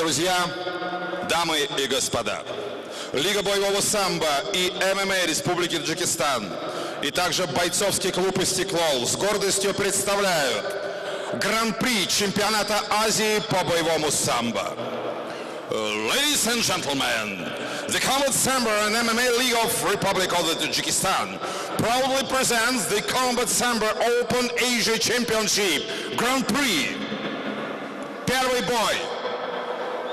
Друзья, дамы и господа, Лига боевого самбо и ММА Республики Таджикистан и также бойцовский клуб «Истиклол» с гордостью представляют Гран-при чемпионата Азии по боевому самбо. Ladies and gentlemen, the Combat Sambo and MMA League of Republic of the Tajikistan proudly presents the Combat Sambo Open Asia Championship Grand Prix. Первый бой.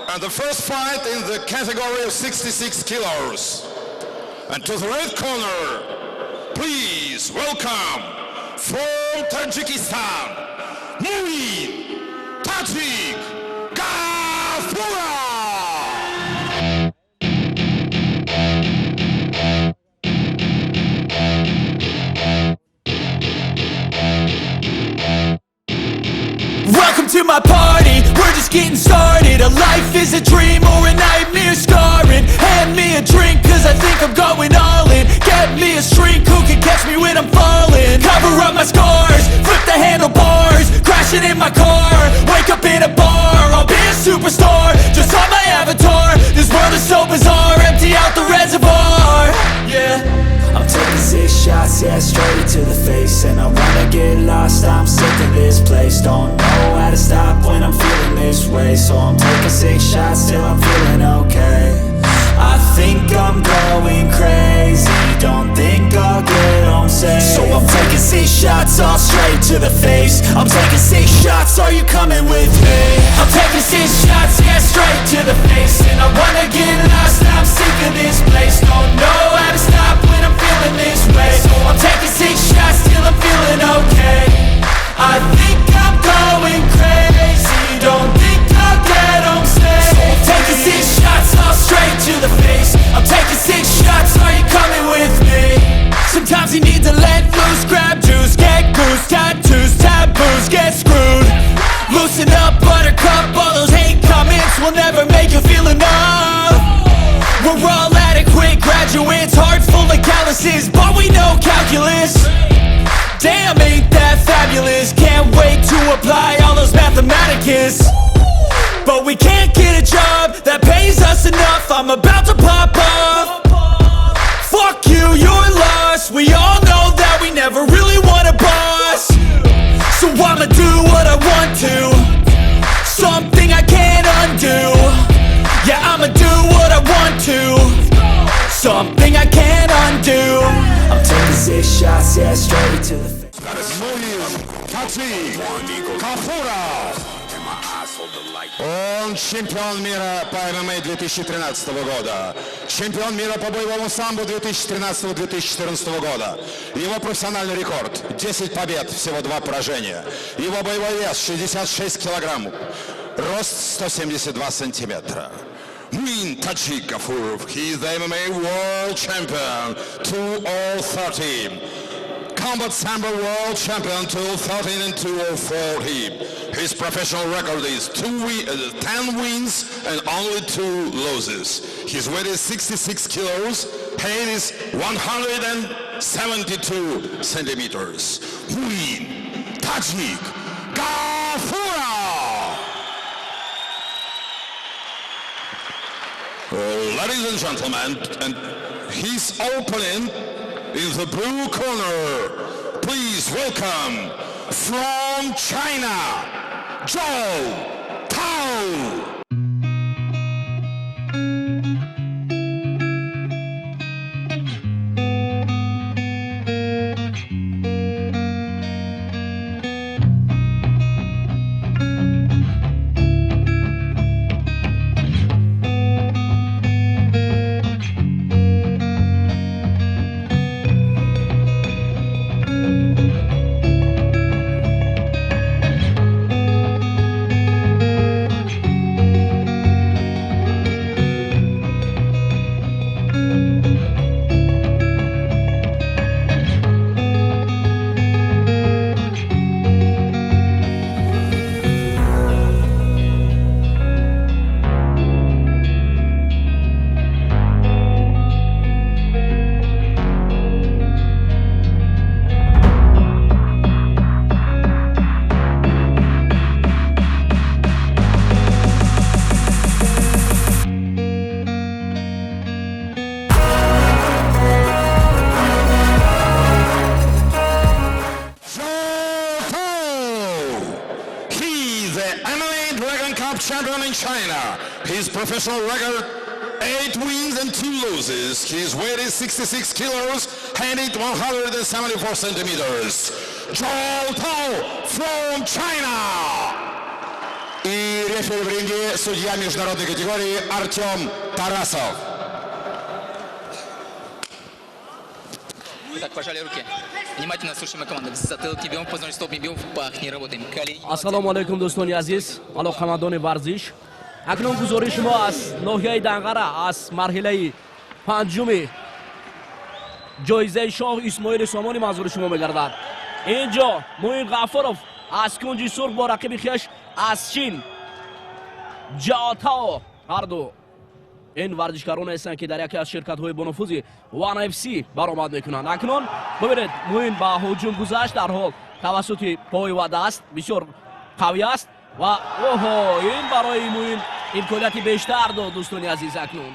And the first fight in the category of 66 kilos. And to the red corner, please welcome from Tajikistan, Muin Tajik Gafurov! Welcome to my party, we're just getting started. A life is a dream or a nightmare scarring. Hand me a drink cause I think I'm going all in. Get me a shrink who can catch me when I'm falling. Cover up my scars, flip the handlebars. Crashing in my car, wake up in a bar. I'll be a superstar, just on my avatar. This world is so bizarre, empty out the reservoir. Yeah. I'm taking six shots, yeah, straight to the face. And I wanna get lost, I'm sick of this place. Don't know how to stop when I'm feeling this way. So I'm taking six shots till I'm feeling okay. I think I'm going crazy, don't think I'll get home safe. So I'm taking six shots, all straight to the face. I'm taking six shots, are you coming with me? I'm taking six shots, yeah, straight to the face. And I wanna get lost, I'm sick of this place. Don't know how to stop when I'm feeling this way. So I'm taking six shots till I'm feeling okay. I think I'm going crazy, don't think I'll get home safe. So I'm taking six shots, all straight to the face. I'm taking six shots, are you coming with me? Sometimes you need to let loose, grab juice, get goose, tattoos, taboos, get screwed. Loosen up, buttercup, all those hate comments will never make you feel enough. We're all adequate graduates, heart full of calluses, but we know calculus. Damn, ain't that fabulous, can't wait to apply all those mathematicus. But we can't get a job that pays us enough, I'm about to pop off. Fuck you, you're lost. We all know that we never really want a boss. So I'ma do what I want to, something I can't undo. Yeah, I'ma do what I want to, something I can't undo. I'm taking six shots, yeah, straight to the face. Муин Таджик Гафуров. Он чемпион мира по ММА 2013 года. Чемпион мира по боевому самбо 2013-2014 года. Его профессиональный рекорд – 10 побед, всего 2 поражения. Его боевой вес 66 килограмм. Рост 172 сантиметра. Муин Таджик Гафуров. He is the MMA World Champion 2013. Combat Sambo World Champion 2013 and 2014. His professional record is 10 wins and only 2 losses. His weight is 66 kilos, height is 172 centimeters. Muin Tajik Gafurov! Ladies and gentlemen, and his opponent in the blue corner, please welcome from China, Zhou Tao. Cup champion in China. His professional record, 8 wins and 2 losses. His weight is 66 kilos, height 174 centimeters. Zhou Tao from China. И рефери в ринге, судья международной категории Артем Тарасов. Так, пожали руки. Внимательно слушаем команду. В затылок не бьем, в позвоночник стоп не бьем, в пах не работаем. Колени. Ассалому алайкум, дӯстони азиз, алоқамандони варзиш. Акнун гузориши мо аз ноҳияи Данғара, аз марҳилаи панҷуми ҷоизаи Шоҳ Исмоили Сомонӣ манзури шумо мегардад. Ин ҷо Муин Ғафуров аз кунҷи сурх бо рақиби хеш аз Чин Ҷаотао. Ҳарду ин варзишгароне ҳастанд, ки дар яке аз ширкатҳои бонуфузи One FC баромад мекунанд. Акнун бибинед, Муин ба ҳуҷум гузашт, дарҳол тавассути пой ва даст бисёр қавӣ аст ва оҳо, ин барои Муин имконияти бештар дод, дӯстони азиз. Акнун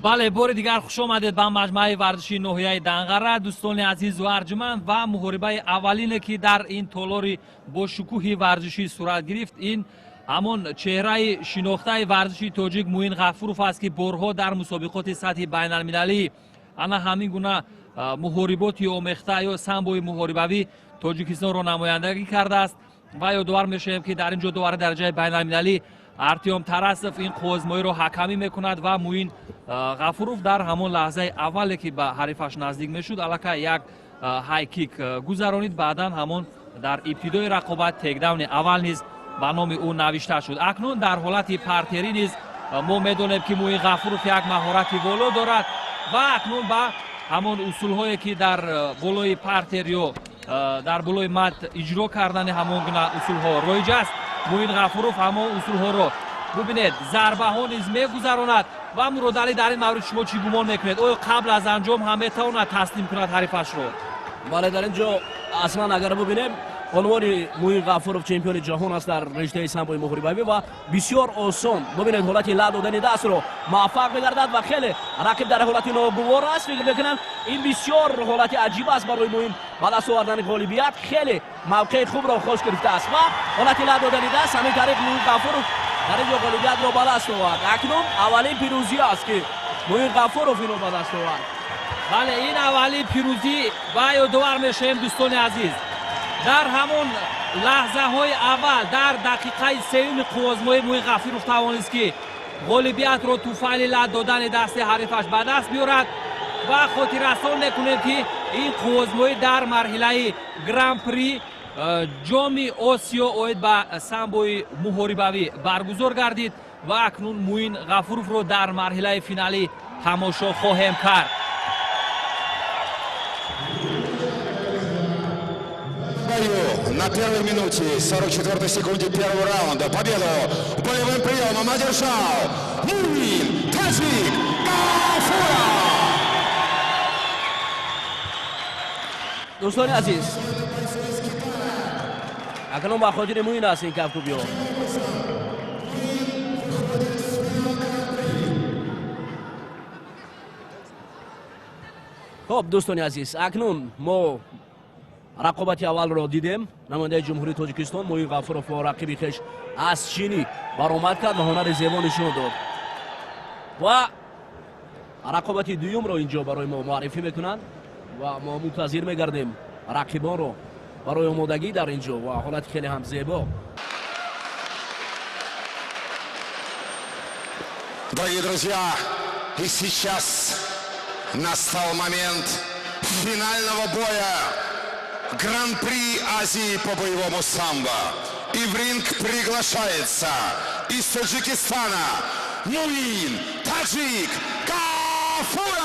Бале, бори дигар хуш омадед ба маҷмӯаи варзишии ноҳияи Данғара, дӯстони азизу арҷуманд. Ва муҳорибаи аввалине, ки дар ин толори бошукӯҳи варзишӣ сурат гирифт, ин ҳамон чеҳраи шинохтаи варзиши тоҷик Муин Ғафуров аст, ки борҳо дар мусобиқоти сатҳи байналмилалӣ ана ҳамин гуна муҳориботи омехта ё самбои муҳорибавӣ Тоҷикистонро намояндагӣ кардааст. Ва ёдовар мешавем, ки дар ин ҷо довари дараҷаи байналмилалӣ Артём Тарасов ин қувваозмоиро ҳакамӣ мекунад. Ва Муин Ғафуров дар ҳамон лаҳзаи аввале, ки ба ҳарифаш наздик мешуд, аллакай як хайкик гузаронид. Баъдан ҳамон дар ибтидои рақобат тейкдауни аввал низ ба номи ӯ навишта шуд. Акнун дар ҳолати партерӣ низ мо медонем, ки Муин Ғафуров як маҳорати воло дорад ва акнун ба ҳамон усулҳое, ки дар болои партер ё дар болои мат иҷро кардани ҳамон гуна усулҳо роиҷ аст, Муин Ғафуров ҳамон усулҳоро, бубинед, зарбаҳо низ мегузаронад. Ва Муродалӣ, дар ин маврид шумо чӣ гумон мекунед? Оё қабл аз анҷом ҳам метавонад таслим кунад ҳарифашро? Бале, дар ин ҷо аслан агар бубинем, унвони Муин Ғафуров чемпиони ҷаҳон аст дар риштаи самбои муҳорибавӣ ва бисёр осон, бубинед, ҳолати ла додани дастро муваффақ мегардад ва хеле рақиб дар ҳолати ногувор аст. Фикр мекунам, ин бисёр ҳолати аҷиб аст барои Муин ба даст овардани ғолибият. Хеле мавқеи хубро хош гирифтааст ва ҳолати ла додани даст, ҳамин тариқ Муин Ғафуров дар ин ҷо ғолибиятро ба даст овард. Акнун аввалин пирӯзӣ аст, ки Муин Ғафуров инро ба даст овард. Бале, ин аввалин пирӯзӣ. Ва ёдовар мешавем, дӯстони азиз, дар ҳамон лаҳзаҳои аввал, дар дақиқаи сеюми қувваозмоӣ Муин Ғафуров тавонист, ки ғолибиятро туфайли лат додани дасти ҳарифаш ба даст биёрад. Ва хотиррасон мекунем, ки ин қувваозмоӣ дар марҳилаи гран-при Ҷоми Осиё оид ба самбои муҳорибавӣ баргузор гардид. Ва акнун Муин Ғафуровро дар марҳилаи финалӣ тамошо хоҳем кард. Бою на первой минуте 44 секунде первого раунда победу болевым приемом одержал Муин Таджик Гафуров. Дӯстони азиз, акнун ба хотири Муин аст ин кафкӯбиҳо. Хуб, дӯстони азиз, акнун мо рақобати аввалро дидем. Намояндаи Ҷумҳурии Тоҷикистон Муин Ғафуров бо рақиби хеш аз Чинӣ баромад кард ва ҳунари зебо нишон дод. Ва рақобати дуюмро ин ҷо барои мо муаррифӣ мекунанд ва мо мунтазир мегардем рақибонро барои омодагӣ дар ин ҷо ва ҳолати хеле ҳам зебо. Дорогие друзья, и сейчас настал момент финального боя Гран-при Азии по боевому самбо. И в ринг приглашается из Таджикистана Муин Таджик Гафуров!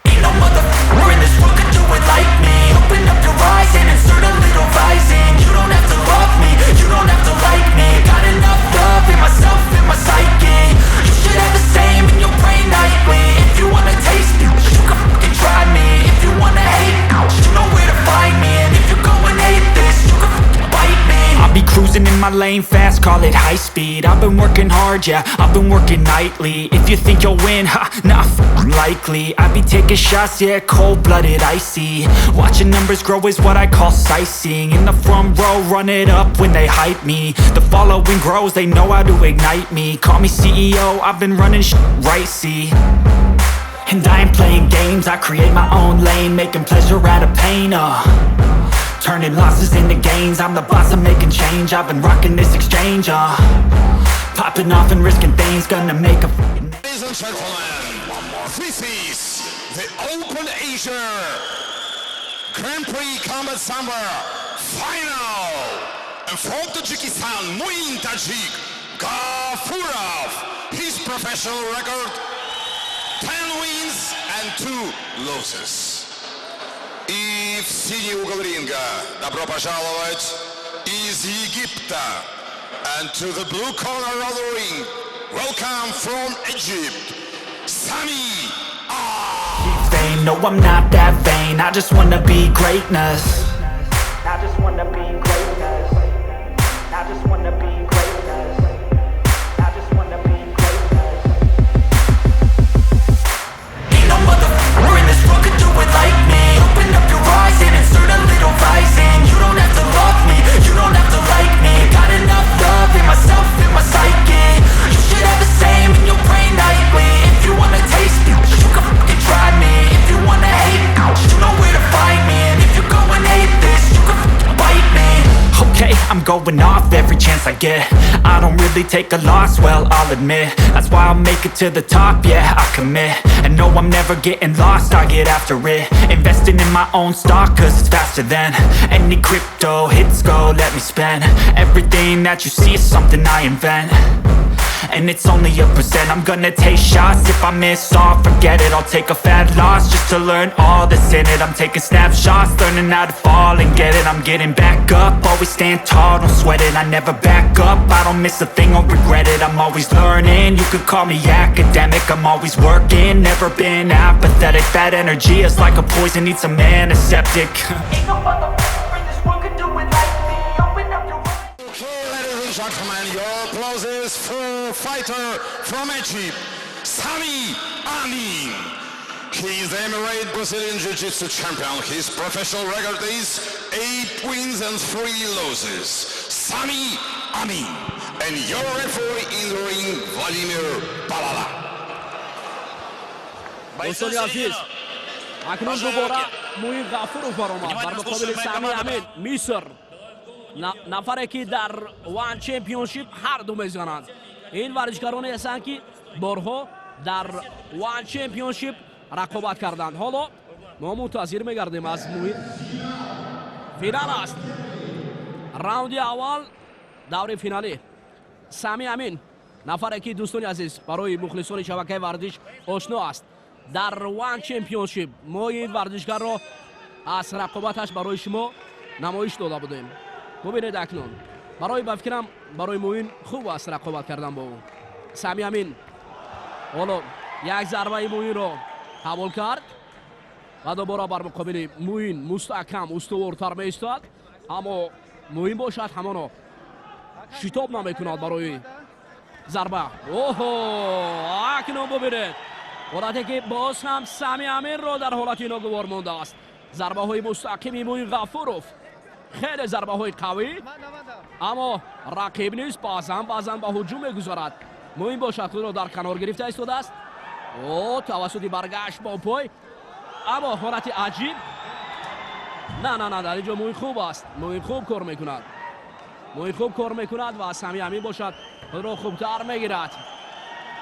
Ain't no motherfucker in this world could do it like me. Open up your eyes and insert a little rising. You don't have to love me, you don't have to like me. Got enough love in myself, in my psyche. You should have the same in your brain nightly. If you wanna taste me, you can fucking try me. If you wanna hate, you know where to find me. And if my lane fast, call it high speed. I've been working hard, yeah, I've been working nightly. If you think you'll win, ha, not f***ing likely. I be taking shots, yeah, cold-blooded, icy. Watching numbers grow is what I call sightseeing. In the front row, run it up when they hype me. The following grows, they know how to ignite me. Call me CEO, I've been running right, see. And I ain't playing games, I create my own lane, making pleasure out of pain, Turning losses into gains, I'm the boss, I'm making change. I've been rocking this exchange, Popping off and risking things, gonna make a f***ing. Ladies and gentlemen, this is the Open Asia Grand Prix Combat Sambo Final. And from Tajikistan, Muin Tajik Gafurov. His professional record, 10 wins and 2 losses. И в синий угол ринга добро пожаловать из Египта. And to the blue corner of the ring, welcome from Egypt, Sami Fame. No, I'm not that vain, I just wanna be greatness. I just wanna be greatness. I just wanna be greatness. I just wanna be greatness. Ain't no motherfucker in this world could do it like me. Open up your eyes and insert a little rising. You don't have to love me, you don't have to like me. Got enough love in myself, in my psyche. You should have the same in your brain nightly. If you wanna taste me, you can fucking try me. If you wanna hate, you know where to find me. And if you go and hate this, you can fucking bite me. Okay, I'm going off every chance I get. I don't really take a loss, well, I'll admit. That's why I'll make it to the top, yeah, I commit. And no, I'm never getting lost, I get after it. Investing in my own stock, 'cause it's faster than any crypto hits go, let me spend. Everything that you see is something I invent. And it's only a percent. I'm gonna take shots. If I miss all, forget it. I'll take a fat loss just to learn all that's in it. I'm taking snapshots, learning how to fall and get it. I'm getting back up, always stand tall, don't sweat it. I never back up, I don't miss a thing or regret it. I'm always learning, you could call me academic. I'm always working, never been apathetic. Bad energy is like a poison, need some antiseptic. Ain't no motherfucker in this world could do it like me. Open up your Okay, ladies and gentlemen, your applause is for fighter from Egypt, Sami Amin. He is the Emirate Brazilian Jiu-Jitsu champion. His professional record is 8 wins and 3 losses. Sami Amin. And your referee in the ring, Vladimir Balala. Дӯстони азиз, акнун дубора Муин Ғафуров баромад бар муқобили Сами Амин, Миср, нафаре ки дар One Championship ҳар ду мезананд. Ин варзишгароне ҳастанд, ки борҳо дар One Championship рақобат карданд. Ҳоло мо мунтазир мегардем аз Муин. Финал аст, раунди аввал даври финалӣ. Сами Амин, нафаре ки, дӯстони азиз, барои мухлисони шабакаи варзиш ошно аст. Дар One Championship мо ин варзишгарро аз рақобаташ барои шумо намоиш дода будем. Бубинед, акнун барои, ба фикрам, барои Муин хуб аст рақобат кардан бо ӯ. Сами Амин ҳоло як зарбаи Муинро қабул кард ва дубора бар муқобили Муин мустаҳкам, устувортар меистад, аммо Муин бошад, ҳамоно шитоб намекунад барои зарба. Оҳо, акнун бубинед ҳолате ки боз ҳам Сами Аминро дар ҳолати ногувор мондааст. Зарбаҳои мустақими Муин Ғафуров, хеле зарбаҳои қавӣ, аммо рақиб низ баъзан баъзан ба ҳуҷум мегузарад. Муин бошад, худро дар канор гирифта истодааст. О, тавассути баргашт бо пой, аммо ҳолати аҷиб. На, на, на, дар ин ҷо Муин хуб аст. Муин хуб кор мекунад, Муин хуб кор мекунад ва Сами Амин бошад, худро хубтар мегирад.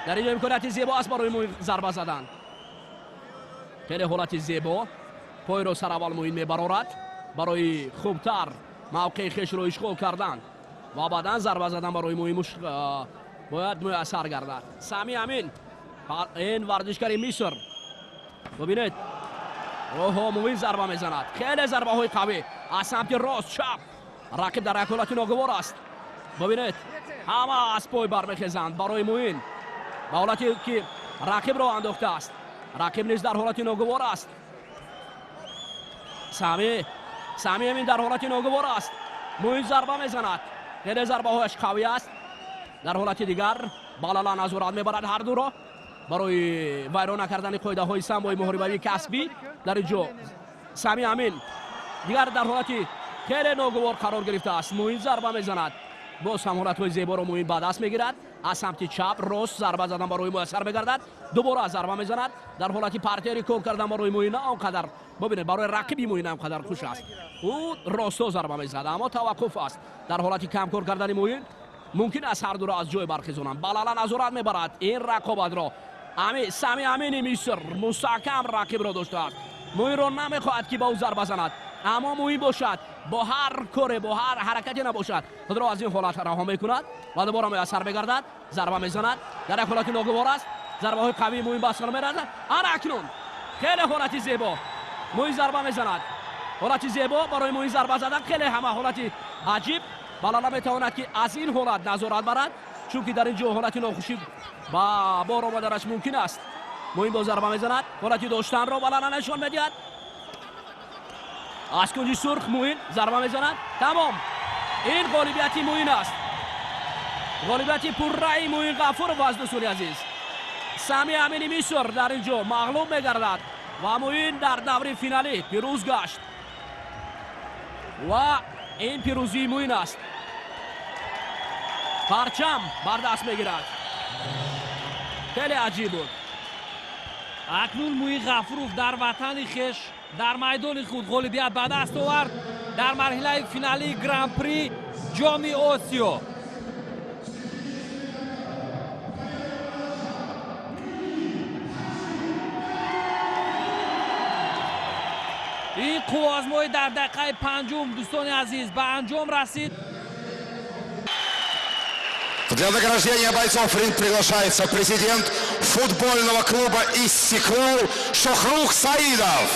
Дар ин ҷо имконияти зебо аст барои Муин зарба задан. Хеле ҳолати зебо, пойро сараввал Муин мебарорад барои хубтар мавқеи хешро ишғол кардан ва баъдан зарба задан барои Муин бояд муяссар гардад. Сами Амин, ин варзишгари Миср, бубинед. Оҳо, Муин зарба мезанад, хеле зарбаҳои қавӣ аз самти рост, чап. Рақиб дар як ҳолати ногувор аст. Бубинед, ҳама аз пой бармехезанд барои Муин, ба ҳолате ки рақибро андохтааст. Рақиб низ дар ҳолати ногувор аст. Сами Амин дар ҳолати ногувор аст. Муин зарба мезанад. Хеле зарбаҳояш қавӣ аст. Дар ҳолати дигар Балала назорат мебарад ҳар дуро барои вайрон накардани қоидаҳои самбои муҳорибавии касбӣ. Дар ин ҷо Сами Амин дигар дар ҳолати хеле ногувор қарор гирифтааст. Муин зарба мезанад. Боз ҳам ҳолатҳои зеборо Муин ба даст мегирад. Аз самти чап, рост зарба задан барои муяссар мегардад. Дубора зарба мезанад. Дар ҳолати партери кор кардан барои Муин он қадар, бибинед, барои рақиби Муин он қадар хуш аст. Ӯ росто зарба мезанад, аммо таваққуф аст. Дар ҳолати камкор кардани Муин мумкин аст ҳар дуро аз ҷой бархезонанд. Балала назорат мебарад ин рақобатро. Сами Амини Миср мустаҳкам рақибро доштааст. Муинро намехоҳад, ки ба ӯ зарба занад, аммо Муин бошад, бо ҳар коре, бо ҳар ҳаракате набошад, худро аз ин ҳолат раҳо мекунад ва дубора муяссар мегардад. Зарба мезанад, дар як ҳолати ногувор аст. Зарбаҳои қавии Муин ба сар меразад. Ана акнун хеле ҳолати зебо Муин зарба мезанад. Ҳолати зебо барои Муин зарба задан, хеле ҳама ҳолати аҷиб. Балала метавонад, ки аз ин ҳолат назорат барад, чунки дар ин ҷо ҳолати нохушӣ ба бор омаданаш мумкин аст. Муин бо зарба мезанад. Ҳолати доштанро Балала нишон медиҳад. Аз кунҷи сурх Муин зарба мезанад. Тамом, ин ғолибияти Муин аст, ғолибияти пурраи Муин Ғафуров аст. Дӯстони азиз, Сами Амини Миср дар ин ҷо мағлуб мегардад ва Муин дар даври финалӣ пирӯз гашт ва ин пирӯзии Муин аст. Парчам бар даст мегирад. Хеле аҷиб буд. Акнун Муин Ғафуров дар ватани хеш, дар майдони худ ғолибият ба даст овард дар марҳилаи финалии Гран-при Ҷоми Осиё. Ин қувваозмоӣ дар дақиқаи панҷум, дӯстони азиз, ба анҷом расид. Для награждения бойцов в ринг приглашается президент футбольного клуба «Истиклол» Шохрух Саидов.